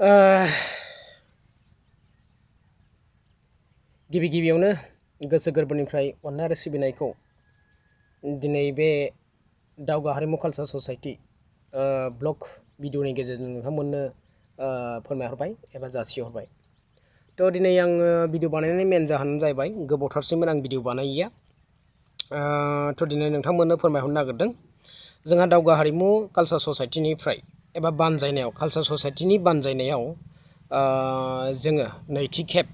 गिबि गिबियावनो गोसो गोरबोनिफ्राय अननाय आरो सिबिनायखौ दिनै बे दावगा हारिमु कालचार ससाइटि ब्लग भिडिअनि गेजेरजों नोंथांमोननो फोरमायहरबाय एबा जासिहरबाय। थ' दिनै आङो भिडिअ बानायनायनि मेन जाहोनानो जाहैबाय गोबावथारसिममोन आं भिडिअ बानायैया। थ' दिनै नोंथांमोननो फोरमायहरनो नागिरदों जोंहा दावगा हारिमु कालचार ससाइटिनिफ्राय एबा बानजायनायाव कालचार ससाइटिनि बानजायनायाव जोङो नैथि खेब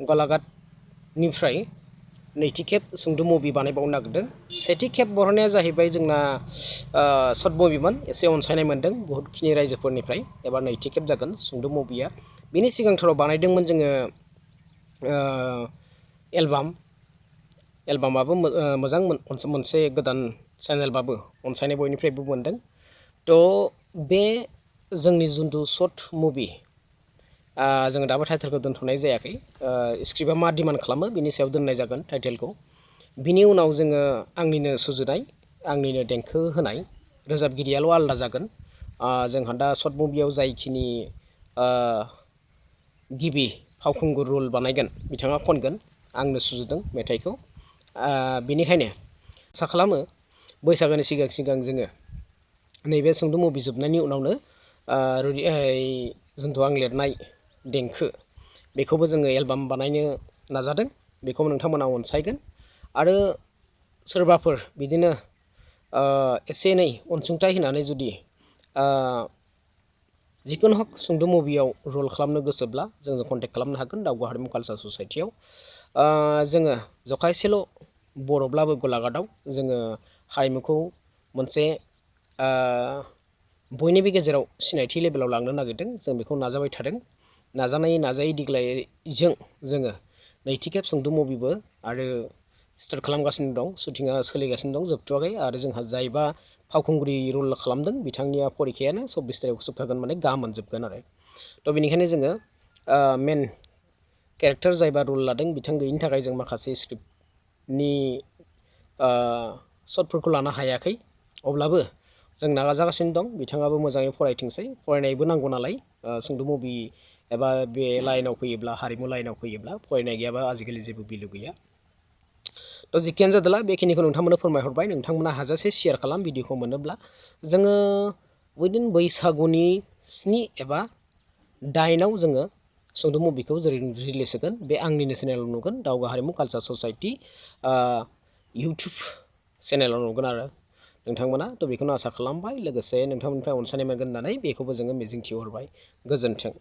गलाघाटनिफ्राय नैथि खेब सुंद' मुभि बानायबावनो नागिरदों। सेथि खेब बरनाया जाहैबाय जोंना सर्ट मुभिमोन, एसे अनसायनाय मोनदों बहुतखिनि रायजोफोरनिफ्राय। एबा नैथि खेब जागोन सुंद' मुभिया। बिनि सिगांथाराव बानायदोंमोन जोङो एलबामाबो मोजां मोनसे गोदान चेनेलबाबो अनसायनाय बयनिफ्रायबो मोनदों। थ' बे जोंनि जिथु सर्ट मुभि जोङो दाबो टाइटेलखौ दोनथ'नाय जायाखै। स्क्रिप्टआ मा डिमान्ड खालामो बिनि सायाव दोननाय जागोन टाइटेलखौ। बिनि उनाव जोङो आंनिनो सुजुनाय, आंनिनो देंखो होनाय, रोजाबगिरियाल' आलादा जागोन। जोंहा दा सर्ट मुभियाव जायखिनि गिबि फावखुंगुर रल बानायगोन बिथाङा खनगोन, आंनो सुजुदों मेथाइखौ। बेनिखायनो आसा खालामो बैसागोनि सिगां सिगां जोङो नैबे सुंद' मुभि जोबनायनि उनावनो जिथु आं लिरनाय देंखो बेखौबो जोङो एलबाम बानायनो नाजादों। बेखौ नोंथांमोना अनसायगोन आरो सोरबाफोर बिदिनो एसे एनै अनसुंथाइ होनानै जुदि जिखुनु हक सुंद' मुभियाव रल खालामनो गोसोब्ला जोंजों कन्टेक्ट खालामनो हागोन दावगा हारिमु कालचार ससाइटियाव। जोङो जखायसेल' बर'ब्लाबो गलाघाटआव जोङो हारिमुखौ मोनसे बयनिबो गेजेराव सिनायथि लेभेलाव लांनो नागिरदों। जों बेखौ नाजाबाय थादों। नाजायै देग्लायजों जोङो नैथि खेब सुंद' मुभिबो आरो स्टार्ट खालामगासिनो दं। शुटिंआ सोलिगासिनो दं, जोबथ'वाखै। आरो जोंहा जायबा फावखुंग्रि रल खालामदों बिथांनिया परिखायानो 24 तारिखआव जोबखागोन, माने गाबोन जोबगोन आरो। थ' बेनिखायनो जोङो मेन केरेक्टार जायबा रल लादों बिथां गैयिनि थाखाय जों माखासे स्क्रिप्टनि सर्टफोरखौ लानो हायाखै। अब्लाबो जों नाजागासिनो दं। बिथाङाबो मोजाङै फरायथोंसै, फरायनायबो नांगौ नालाय। सुंद' मुभि एबा बे लाइनाव फैयोब्ला, हारिमु लाइनाव फैयोब्ला फरायनाय गैयाबा आजिखालि जेबो भेलु गैया। थ' जिखियानो जादोला बेखिनिखौ नोंथांमोननो फोरमायहरबाय। नोंथांमोना हाजासे शेयार खालाम भिडिअखौ मोनोब्ला। जोङो उइदिन बैसागुनि 7 एबा 8आव जोङो सुंद' मुभिखौ रिलिज होगोन। बे आंनिनो चेनेलाव नुगोन, दावगा हारिमु कालचार ससाइटि इउटुब चेनेलाव नुगोन आरो नोंथांमोना। थ' बेखौनो आसा खालामबाय। लोगोसे नोंथांमोननिफ्राय अनसायनाय मोनगोन होननानै बेखौबो जोङो मिजिंथिहरबाय। गोजोन्थों।